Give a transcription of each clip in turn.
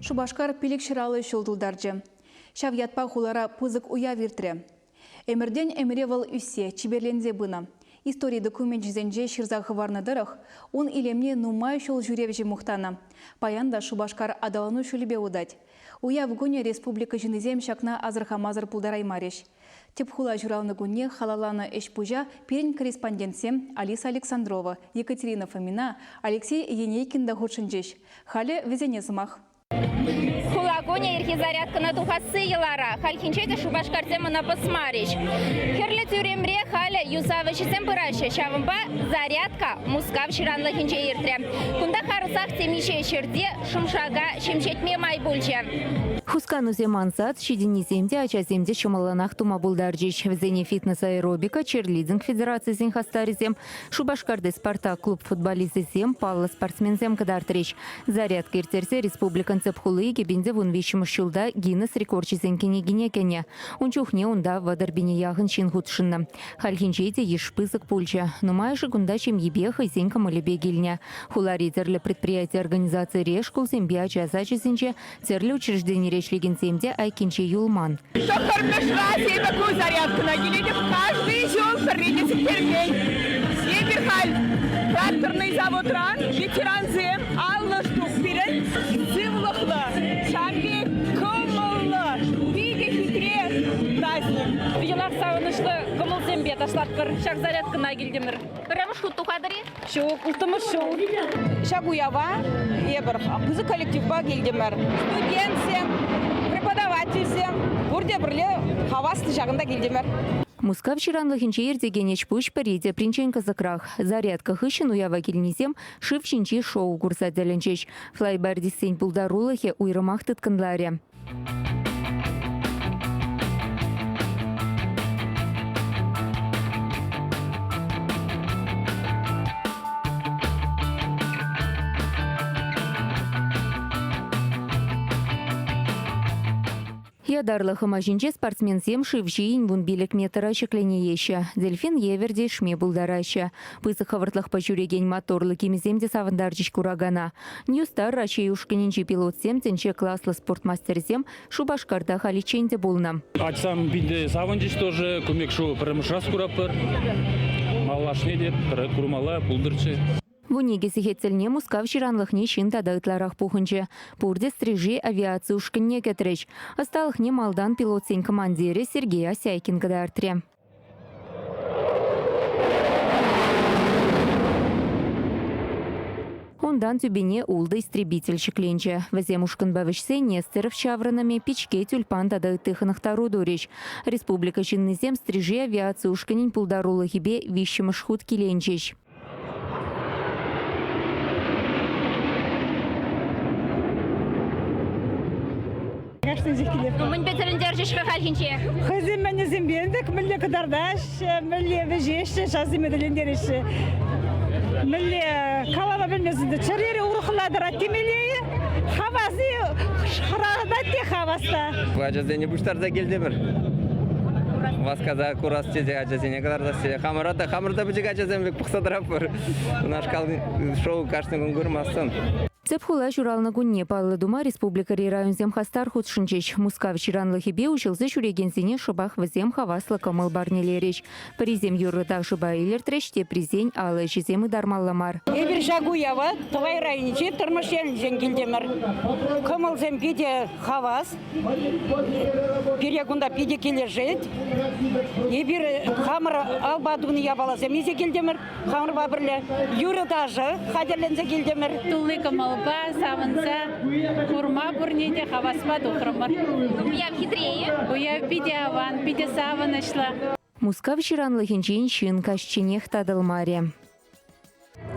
Шупашкар пилӗкҫӗраллӑ ҫул тултарчӗ. Ҫав ятпа хулара пысӑк уяв иртрӗ. Ӗмӗртен ӗмӗре вӑл ӳссе, чиперленсе пынӑ. Истори докуменчӗсенче ҫырса хӑварнӑ тӑрӑх, ун илемне нумай ҫул ҫӳревҫӗ мухтанӑ. Паян та Шупашкар аталану ҫулӗпе утать. Уяв кунӗ республика ҫыннисем ҫакна асӑрхамасӑр пултараймарӗҫ. Тӗп хула ҫуралнӑ кунне халалланӑ ӗҫ-пуҫа пирӗн корреспондентсем Алиса Александрова, Екатерина Фомина, Алексей Енейкин та хутшӑнчӗҫ. Халӗ вӗсене сӑмах. Хула кунӗ ирхи зарядкӑна тухасси йӑлара. Хальхинче те Шупашкарсем ӑна пӑсмарӗҫ. Хӗрлӗ тӳремре халӗ юсав ӗҫӗсем пыраҫҫӗ. Ҫавӑнпа зарядка Мускав ҫыранлӑхӗнче иртрӗ. Кунта харӑсах темиҫе ҫӗрте шӑмшака ҫемҫетме май пулчӗ. Хусканусем ансат, ҫитӗннисем те, ачасем те ҫӑмӑллӑнах тума пултарчӗҫ. Вӗсене фитнес-аэробика, черлидинг федерацийӗсен хастарӗсем, Шупашкарти «Спартак» клуб футболисчӗсем, паллӑ спортсменсем кӑтартрӗҫ. Зарядка ирттерсе республикӑн тӗп хули 2013 ҫулта Гиннес рекорчӗсен кӗнекине кӗнӗ. Ун чухне унта 30 пине яхӑн ҫын хутшӑннӑ. Хальхинче те йыш пысӑк пулчӗ. Нумайӑшӗ кунта ҫемйипе хӑйсен кӑмӑлӗпе килнӗ. Хулари тӗрлӗ предприяти-организацире, шкулсемпе ача сачӗсенче, тӗрлӗ учрежденире ӗҫлекенсем те айккинче юлман. Тӑххӑрмӗш класс эпӗ ку зарядкӑна килетӗп. Каждый ҫул пӗрре те сиктермен. Эпир халь тракторный заводран ветерансем 50 штук пирӗн сывлӑхлӑ, ҫав пек кӑмӑллӑ, питӗ хитре праздник. Йӑлах савӑнӑҫлӑ кӑмӑлсемпе ташлатпӑр. Ҫак зарядкӑна килтӗмӗр. Пӗрремӗш хут тухатӑр-и? Ҫук, улттӑмӗш ҫул. Ҫак уява эпир пысӑк коллективпа килтӗмӗр. Студентсем, преподавательсем пурте пӗрле хаваслӑ ҫакӑнта килтӗмӗр. Мускав ҫыранлӑхӗнче иртекен ӗҫ-пуҫ пӗри тепринчен кӑсӑкрах. Зарядка хыҫҫӑн уява килнисем шыв ҫинчи шоу курса тӗлӗнчӗҫ. Флайбардистсен пултарулӑхӗ уйрӑмах тыткӑнларӗ. Ятарлӑ хӑма ҫинче спортсменсем шыв ҫийӗн 15 метра ҫӗкленееҫҫӗ. Дельфин евӗр те ишме пултараҫҫӗ. Пысӑк хӑвӑртлӑхпа ҫӳрекен моторлӑ кимӗсем те савӑнтарчӗҫ куракана. Ньюстар Раҫҫей ушкӑнӗнчи пилотсем тӗнче класлӑ спорт мастерӗсем Шупашкарта халиччен те пулнӑ. Ачасем питӗ савӑнчӗҫ тоже. Кумек шоу пӗрремӗш раз куратпӑр. Малашне те пӗр курмалла пултӑрччӗ. 12 сехет тӗлне Мускав ҫыранлӑхне ҫын тата ытларах пухӑнчӗ. Пурте Стрижи авиаци ушкӑнне кӗтрӗҫ. Ӑсталӑхне малтан пилотсен командирӗ Сергей Осяйкин кӑтартрӗ. Унтан тӳпене ултӑ истребитель ҫӗкленчӗ. Вӗсем ушкӑнпа вӗҫсе Нестеров ҫаврӑнӑмӗ, пичке, тюльпан тата ытти хӑнӑхтару турӗҫ. Республика ҫыннисем Стрижи авиаци ушкӑнӗн пултарулӑхӗпе виҫҫӗмӗш хут киленчӗҫ. Кашнинчех килет. Ну, мӗнпе тӗлӗнтерчӗҫ-ха хальхинче? Хӑйсем мӗнӗсемпе ӗнтӗ мӗнле кӑтартаҫҫӗ, мӗнле вӗҫеҫҫӗ, ҫавсене тӗлӗнтереҫҫӗ. Мӗнле калама пӗлмесен те чӗрере урӑхла тӑрать темелле-и? Хаваси хӑратать те хавас та. Ачасене пуҫтарса килтӗмӗр. Васкаса курас тесе ачасене кӑтартас тесе. Хамӑра та хамӑр та пӗчӗк ачасем пек пӑхса тӑратпӑр. Унашкал шоу кашни кун курмастӑн. Тӗп хула ҫуралнӑ кунне паллӑ тума республикӑри районсем хастар хутшӑнчӗҫ. Мускав ҫыранлӑхӗпе уҫӑлса ҫӳрекенсене шӑпах вӗсем хаваслӑ кӑмӑл парнелерӗҫ. Пӗрисем юрӑ-ташӑпа илӗртрӗҫ, теприсен алӑ ӗҫӗсем ытармалла мар. Эпир ҫак уява Тӑвай районӗнчи Тӑрмӑш ялӗнчен килтӗмӗр. Кӑмӑлсем питӗ хавас. Пире кунта питӗ килӗшет. Эпир хамӑр алпа тунӑ япаласем илсе килтӗмӗр. Хамӑрпа пӗрле юрӑ-ташӑ хатӗрленсе килтӗмӗр. Тулли кӑмӑлпа савӑнса курма пурне те хаваспа тухрӑмӑр. Уяв хитре-и? Уяв питӗ аван, питӗ савӑнӑҫлӑ. Мускав ҫыранлӑхӗнчен ҫын каҫченех татӑлмарӗ.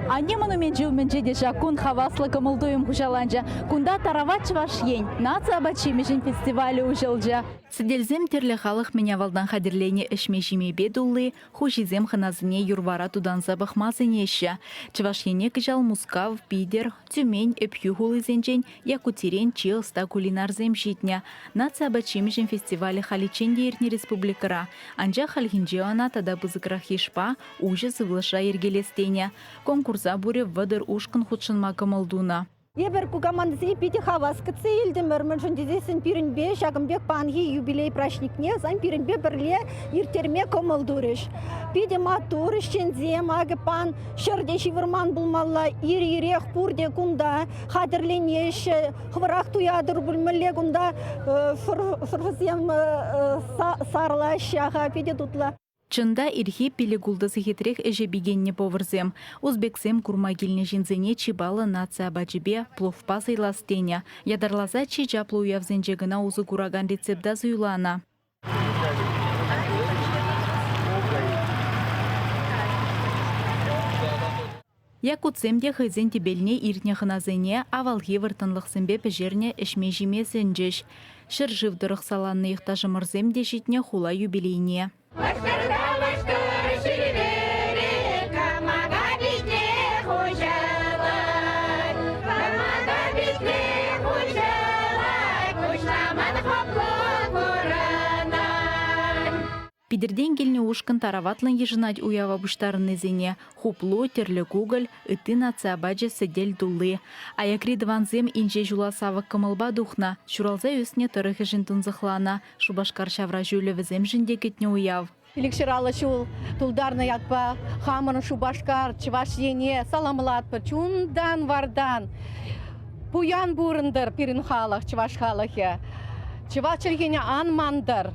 Анне монуменчӗ умӗнче те ҫак кун хаваслӑ кӑмӑл-туйӑм хуҫаланчӗ. Кунта Тарават Чӑваш Ен наци апат-ҫимӗҫӗн фестивалӗ уҫӑлчӗ. Сӗтелсем тӗрлӗ халӑх мӗн авалтан хатӗрленӗ ӗҫме-ҫимепе тулли, хуҫисем хӑнасене юр-вара тутанса пӑхма сӗнеҫҫӗ. Чӑваш Ене кӑҫал Мускав, Питӗр, Тюмень, Ӗпхӳ хулисенчен, Якутирен чи ӑста кулинарсем ҫитнӗ. Наци апат-ҫимӗҫӗн фестивалӗ халиччен те иртнӗ республикӑра. Анчах хальхинче ӑна тата пысӑкрах йышпа, уҫӑ сывлӑшра йӗркелес тенӗ. Конкурса пурӗ 30 ушкӑн хутшӑнма кӑмӑл тунӑ. Эпир ку командӑсене питӗ хавас кӗтсе илтӗмӗр, мӗншӗн тесессӗн пирӗнпе ҫакӑн пек паянхи юбилей праҫникне сан пирӗнпе пӗрле ирттерме кӑмӑл турӗҫ. Питӗ маттур ӗҫченсем, акӑ пан ҫӗрте ҫывӑрман пулмалла, ир-ирех пурте кунта хатӗрленеҫҫӗ. Хӑвӑрах туятӑр пуль, мӗнле кунта шӑршӑсем сарӑлаҫҫӗ, аха, питӗ тутлӑ. Чӑн та, ирхи пилӗк-ултӑ сехетрех ӗҫе пикеннӗ поварсем. Узбексем курма килнӗ ҫынсене чи паллӑ наци апачӗпе, пловпа сӑйлас тенӗ. Ятарласа чи чаплӑ уявсенче кӑна усӑ куракан рецепта суйланӑ. Якутсем те хӑйсен тӗпелне иртнӗ хӑнасене авалхи вӑрттӑнлӑхсемпе пӗҫернӗ ӗҫме-ҫиме сӗнчӗҫ. Ҫӗршыв тӑрӑх саланнӑ йӑхташӑмӑрсем те ҫитнӗ хула юбилейне. Питӗртен килнӗ ушкӑн тараватлӑн йышӑнать уява пуҫтарӑннисене. Хуплу, тӗрлӗ кукӑль, ытти наци апачӗ сӗтел тулли. Аякри тӑвансем инҫе ҫула савӑк кӑмӑлпа тухнӑ, ҫуралса ӳснӗ тӑрӑхӗшӗн тунсӑхланӑ. Шупашкар ҫавра ҫулӗ вӗсемшӗн те кӗтнӗ уяв. Пилӗкҫӗр ҫул тултарнӑ ятпа хамӑрӑн Шупашкар, Чӑваш Ене саламлатпӑр чунтан-вартан. Пуян пурӑнтӑр пирӗн халӑх, чӑваш халӑхӗ. Чӑваш чӗлхине ан мантӑр.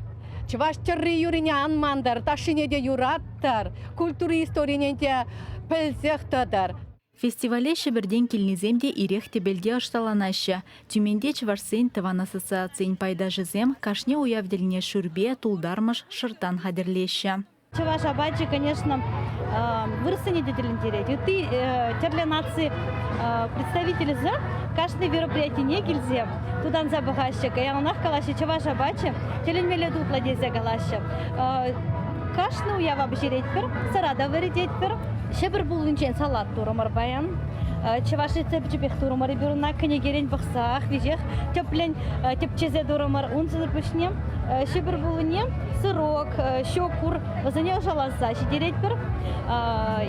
Чӑваш тӗрри-юррине ан мантӑр, ташшине те юраттӑр, культура историне те пӗлсех тӑтӑр. Фестивале Ҫӗпӗртен килнисем те ирех тӗпелте ӑшталанаҫҫӗ. Тюменьте чӑвашсен тӑван ассоциацийӗн пайташӗсем кашни уяв тӗлне шӳрпе, тултармӑш, шӑрттан хатӗрлеҫҫӗ. Чӑваш апачӗ, конечно, вырӑссене те тӗлӗнтерет. Ытти тӗрлӗ наци представителӗсем кашни мероприятине килсе тутанса пӑхаҫҫӗ. Яланах калаҫҫӗ, чӑваш апачӗ тӗлӗнмелле тутлӑ тесе калаҫҫӗ. Кашни уява пӗҫеретпӗр, сӑра та вӗрететпӗр. Ҫӗпӗр пуллинчен салат турӑмӑр паян. Чӑваш рецепчӗпех турӑмӑр эпир ӑна кӗнекерен пӑхсах веҫех тӗплӗн тӗпчесе турӑмӑр. Унсӑр пуҫне Ҫӗпӗр пуллине сырок, ҫокур вӗсене ӑшаласа ҫитеретпӗр.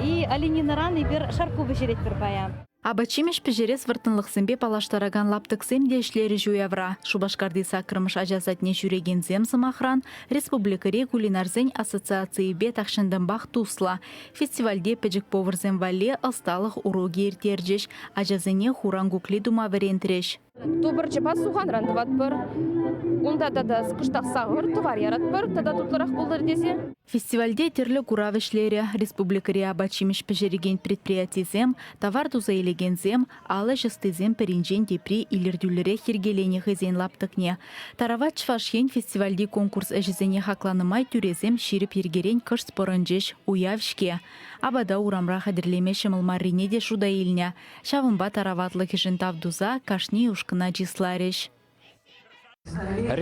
И оленинӑран эпир шаркку пӗҫеретпӗр паян. Апат-ҫимӗҫ пӗҫерес вӑрттӑнлӑхсемпе паллаштаракан лаптӑксем те ӗҫлерӗҫ уявра. Шупашкарти саккӑрмӗш ача садне ҫӳрекенсем, сӑмахран, республикӑри кулинарсен ассоциацийӗпе тахҫантанпах туслӑ. Фестивальте пӗчӗк поварсем валли ӑсталӑх урокӗ ирттерчӗҫ, ачасене хуран кукли тума вӗрентрӗҫ. Тупӑрчӑпа суханран тӑватпӑр. Унта тата кӑштах сахӑр, тӑвар яратпӑр тата тутлӑрах пултӑр тесе. Фестивальте тӗрлӗ курав ӗҫлерӗ. Республикӑри апат-ҫимӗҫ пӗҫерекен предприятисем, тавар туса илекенсем, ал ӗҫ ӑстисем пӗринчен тепри илӗртӳллӗрех йӗркеленӗ хӑйсен лаптӑкне. Тарават Чӑваш Ен фестивальти конкурс ӗҫӗсене хакланӑ май тӳресем ҫирӗп йӗркерен кӑшт пӑрӑнчӗҫ. Уяв-ҫке. Апата урамра хатӗрлеме ҫӑмӑл маррине те шута илнӗ. Ҫавӑнпа тараватлӑхӗшӗн тав туса кашни ушкӑна чысларӗҫ.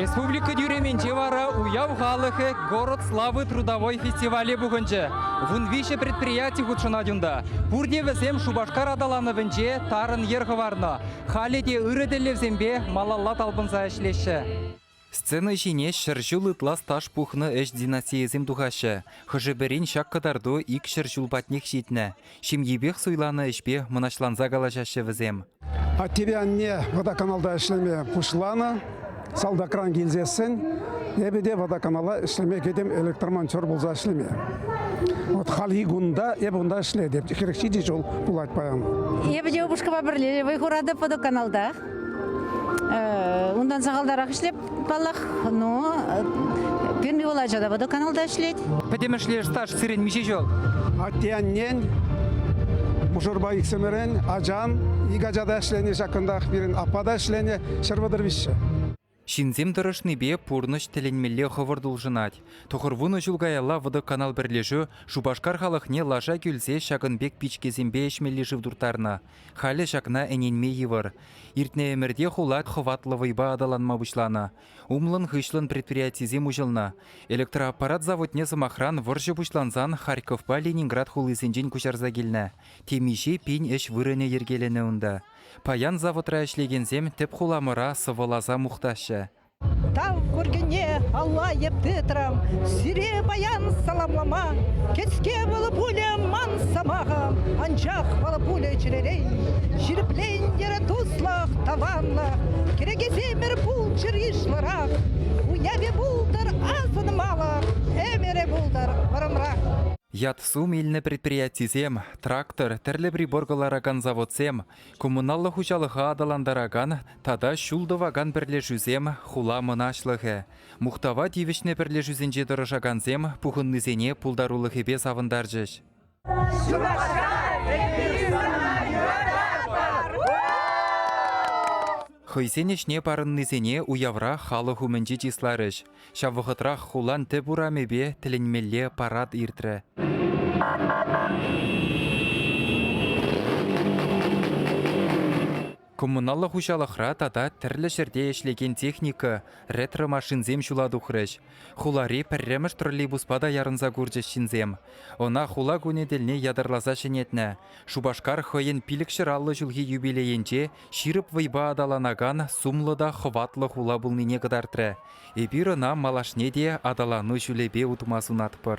Республика тӳремӗнче вара уяв халӑхӗ «Город славы трудовой» фестивале пухӑнчӗ. 13 предприяти хутшӑнать унта. Пурте вӗсем Шупашкар аталанӑвӗнче тарӑн йӗр хӑварнӑ. Халӗ те ырӑ тӗллевсемпе малалла талпӑнса ӗҫлеҫҫӗ. Сцена ҫине 100 ҫул ытла стаж пухнӑ ӗҫ династийӗсем тухаҫҫӗ. Хӑшӗ-пӗрин ҫак кӑтарту 200 ҫул патнех ҫитнӗ. Ҫемйипех суйланӑ ӗҫпе мӑнаҫланса калаҫаҫҫӗ вӗсем. Аттепе анне водоканалта ӗҫлеме пуҫланӑ. Салтакран килсессӗн эпӗ те водоканала ӗҫлеме кӗтӗм электромонтер пулса ӗҫлеме. Вот хальхи кунта эпӗ унта ӗҫлетӗп. 47 ҫул пулать паян. Эпӗ те упӑшкапа пӗрле вӑй хуратӑп водоканалта. Унтан сахалтарах ӗҫлеп, паллах, но пирӗн ывӑл ача та водоканалта ӗҫлет. Пӗтӗмӗшле стаж сирӗн миҫе ҫул? Атте-аннен, мӑшӑрпа иксӗмӗрӗн, ачан, ик ача та ӗҫленӗ ҫакӑнтах, пирӗн аппа та ӗҫленӗ, 133. Ҫынсем тӑрӑшнипе пурнӑҫ тӗлӗнмелле хӑвӑрт улшӑнать. 90 ҫул каялла Водоканал пӗрлешӳ Шупашкар халӑхне лаша кӳлсе ҫакӑн пек пичкесемпе ӗҫмелли шыв турттарнӑ. Халӗ ҫакна ӗненме йывӑр. Иртнӗ ӗмӗрте хула хӑватлӑ вӑйпа аталанма пуҫланӑ. Умлӑн-хыҫлӑн предприятисем уҫӑлнӑ. Электроаппарат заводне, сӑмахран, вӑрҫӑ пуҫлансан Харьковпа Ленинград хулисенчен куҫарса килнӗ. Темиҫе пин ӗҫ вырӑнӗ йӗркеленӗ унта. Паян заводра ӗҫлекенсем тӗп хуламӑра сӑвӑласа мухтаҫҫӗ. Тав куркине алла эп тытрӑм, Сире паян саламлама. Кӗске вӑл пулӗ ман сӑмахӑм, Анчах вӑл пулӗ чӗререн. Ҫирӗплентӗр туслӑх, тӑванлӑх, Кӗрекесемӗр пулччӑр йышлӑрах. Уявӗ пултӑр асӑнмалӑх, Ӗмӗрӗ пултӑр вӑрӑмрах. Ят-сум илнӗ предприятисем, трактор, тӗрлӗ прибор кӑларакан заводсем, коммуналлӑ хуҫалӑха аталантаракан тата ҫул тӑвакан пӗрлешӳсем хула мӑнаҫлӑхӗ. Мухтава тивӗҫнӗ пӗрлешӳсенче тӑрӑшакансем пухӑннисене пултарулӑхӗпе савӑнтарчӗҫ. Шупашкар, эпир сана юрататпӑр! Хӑйсен ӗҫне парӑннисене уявра халӑх умӗнче чысларӗҫ. Ҫав вӑхӑтрах хулан тӗп урамӗпе тӗлӗнмелле парад иртрӗ. Коммуналлӑ хуҫалӑхра тата тӗрлӗ ҫӗрте ӗҫлекен техника, ретро-машинсем ҫула тухрӗҫ. Хулари пӗрремӗш троллейбуспа та ярӑнса курчӗҫ ҫынсем. Ӑна хула кунӗ тӗлне ятарласа ҫӗнетнӗ. Шупашкар хӑйӗн 550 ҫулхи юбилейӗнче ҫирӗп вӑйпа аталанакан сумлӑ та хӑватлӑ хула пулнине кӑтартрӗ. Эпир ӑна малашне те аталану ҫулӗпе утма сунатпӑр.